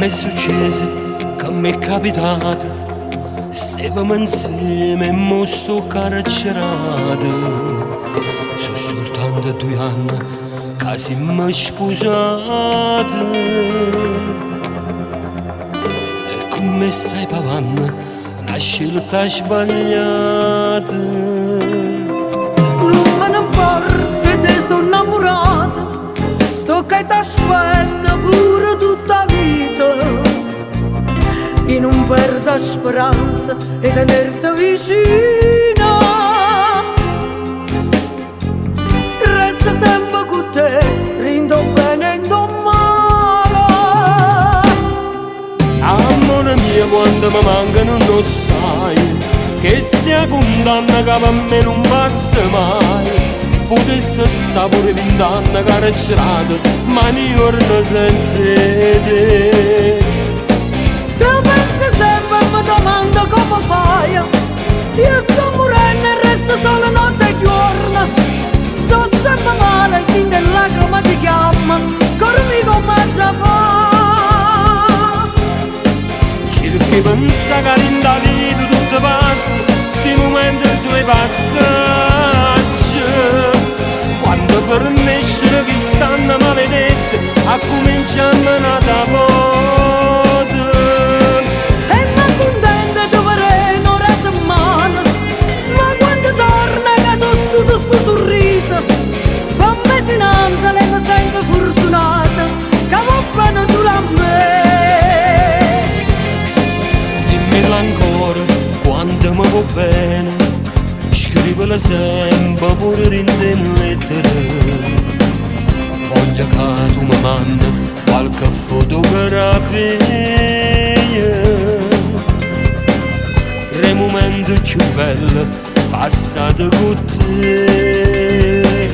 m'è succieso, che m'è capitato? Stevamo insieme e mo sto carcerato. So soltanto 2 anni che siamo sposati. E come stai pavando una scelta sbagliata. Nun me ne importa, 'e te so' 'nnammurata. Sto ccà e t'aspetto pure tutta 'a vita. Io nun perdo 'a speranza 'e tenerte vicino. Resto sempe cu te, dint' 'o bene e 'int' 'o male. Amore mio, quando mi manca nun 'o sai, che stia condanna che per me non passa mai. Potesse sta pure 20 anni carcerato, ma 'nu juorno senza te. Te penso sempre e mi domando come fai. Io sto morendo e resto solo notte e giorno. Sto sempre male e dint' 'e lacrime ti chiamo. Core mio, comme aggia fa? Cerco 'e pensà che dint' 'a vita tutto passa, sti momenti so' 'e passaggi. Quando fernisce chist'anno maledetto, accuminciamo n'ata vota. E m'accuntento 'e te vedè n'ora 'a semmana. Ma quando torna che so stuto sto sorriso, per me sei un angelo e mi sento fortunata, che va bene solo a me. Dimmelo ancora quanto mi vuò bene, scrivilo sempre pure dint' 'e lettere. Voglio che tu mi mandi qualche fotografia. D' 'e momenti cchiù belli passati con te.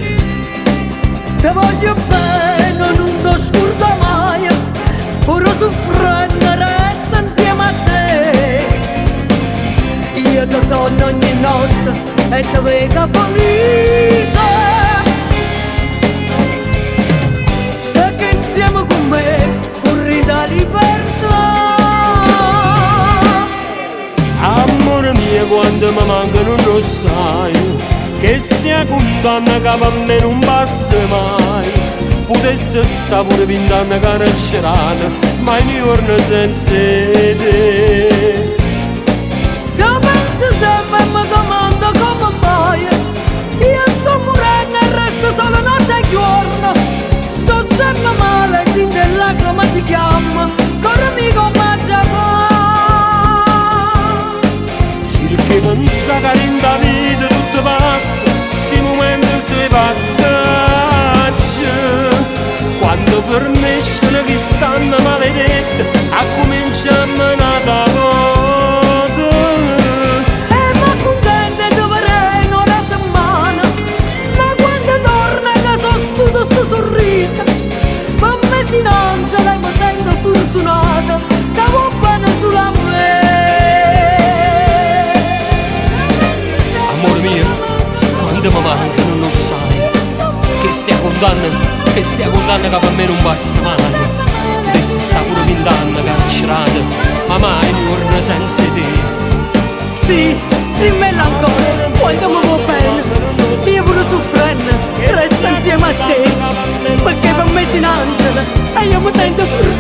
Te voglio bene, nun te scordo mai, pure soffrendo resto insieme a te. Io ti sogno ogni notte e ti vedo felice. Perché insieme con me corri da libertà. Amore mio, quando mi manca nun 'o sai, che stia condanna che per me non passa mai. Potesse sta pure 20 anni carcerato, ma 'nu juorno senza te. Te penso sempre e mi domando come fai. Io sto morendo e resto solo notte e giorno. Sto sempre male e dint' 'e lacrime ti chiamo. Core mio, comme aggia fa? Cerco 'e pensà che dint' 'a vita tutto passa, sti momenti so' 'e passaggi. Quando fernisce chist'anno maledetto, accuminciamo n'ata vota. E m'accuntento 'e te vedè n'ora 'a semmana. Ma quando torna che so stuto sto sorriso, per me sei un angelo e mi sento fortunata, che vuò bene solo a me. Amore mio, quando mi manca nun 'o sai, che stia condanna, che stia condanna che per me non passa mai. Potesse sta pure 20 anni carcerato, ma mai 'nu juorno senza te. Sì, dimmelo ancora, quanto mi vuò bene. Io pure soffrendo, resto insieme a te. Perché per me sei un angelo e io mi sento fortunata.